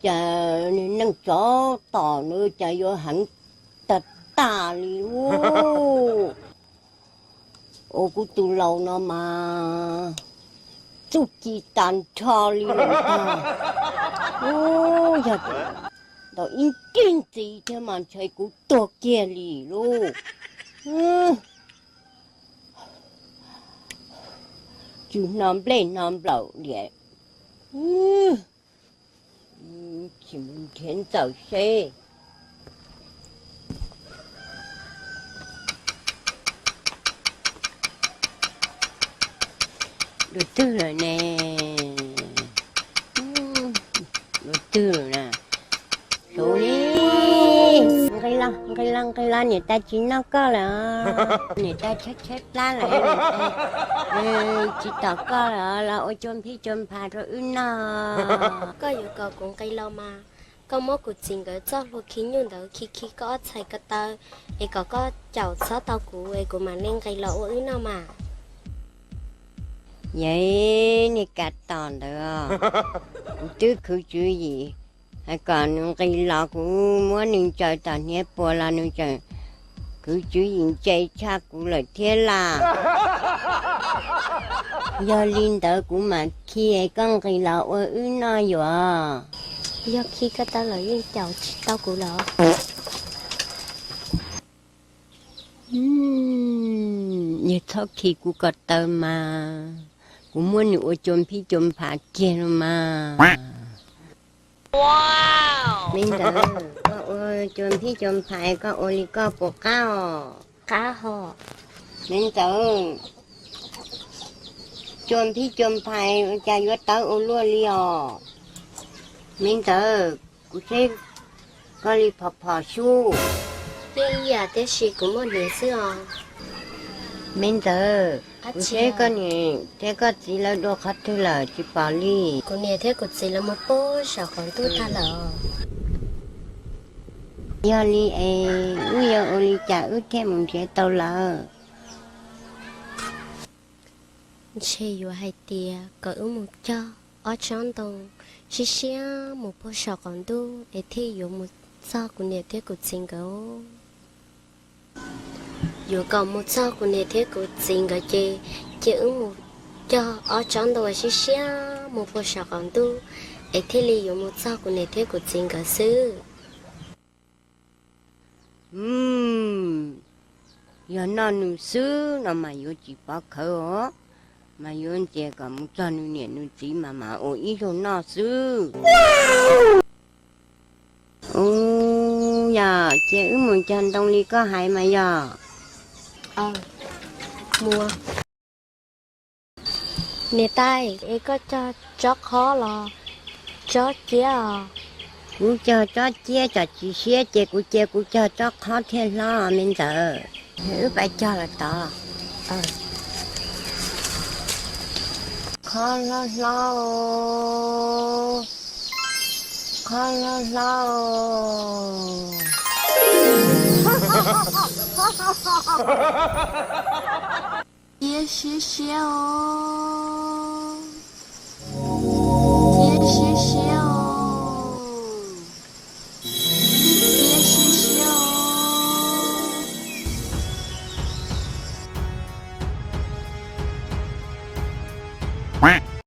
Cas neeg tsov tom no cas yuav heev tag tag li ub. Ua kuv tus laus no mas txuj ci tag nrho li lawm ntag. Ub, yog ntawm ib ncig ntxiv thiab mas ntshai kuv tuag kiag li lauj. Tsw hno nplej hno nplaum li. Tsis mus nrhiav ntxawm seb. Dua twg lawm ne? Dua twg lawm na? Saud li. Nqis los, nqis los, nqis los, niam tais tsis noj koj lawm. Niam tais tshaib tshaib plab lawm, niam tais tsis tom koj lawm, los ua cua nphij cua nphas rau wb noj. Koj yuav kom kuv nqis los mas, koj muab kuv txiv nkawd txoj hlua khi nyuj ntawd khi khi koj ob txhais ko taw, es kom koj caum txhob tau kuv es kuv mam li nqis los ua wb noj mas. Yog niag kav tom ntawd, kuv twb khwv tswv yim hais kom nws nqis los, kuv muab nws ntsaws tom hniav puas los nws tseem khwv tswv yim ntse tshaj kuv lawm thiab las. Yog li ntawd kuv mam khi koj nqis los ua wb noj yuav. Yog khi ko taw los yeej caum tsis tau kuv lawm. Yog txhob khi kuv ko taw mas, kuv muab nws ua cua nphib cua nphas kiag no mas. Me ntxawm, koj ua cua nphib cua nphas koj ua li koj puas qab os? Qab hos. Me ntxawm, cua nphib cua nphas ua cas yuav tawv ua luaj li os? Me ntxawm, kuv seb koj li phom phom sub. Yeej ib yam tiam sis kuv muaj hniav xwb os. Me ntxawm, kuv seb koj niam thiab koj txiv lawv dua qhov twg lawm tsis pom li. Kuv niam thiab kuv txiv lawv mus puag saum qaum ntuj tag lawm. Yog li es wb yuav ua li cas wb thiaj mus nrhiav tau lawv? Ntshe yuav hais tias kom wb mus cog ob tsob ntoo siab siab mus puag saum qaum ntuj es thiaj yuav mus txog kuv niam thiab kuv txiv nkawd. Yuav kom mus txog kuv niam thiab kuv txiv nkawd ces, ces wb mus cog ob tsob ntoo siab siab mus puag saum qaum ntuj es thiaj li yuav mus txog kuv niam thiab kuv txiv nkawd xwb. Yog noj nws xwb no mas yuav tsis pov khawv os, mas yuav ntxias kom mus txog nws niam nws txiv mas mam ua ib zaug noj xwb. Ub, yog ces wb mus cog ntoo li koj hais mas yog. Niam tais, es koj cog tsob qhob los tsob ciab os? Kuv cog tsob ciab tsam tsis siab ces kuv cia kuv cog tsob qhob thiaj hlob me ntxawm. Wb pais cog lawm tod. Qhob hlob hlob, qhob hlob hlob. Ciab siab siab os. Ciab siab siab os. Ciab siab siab os.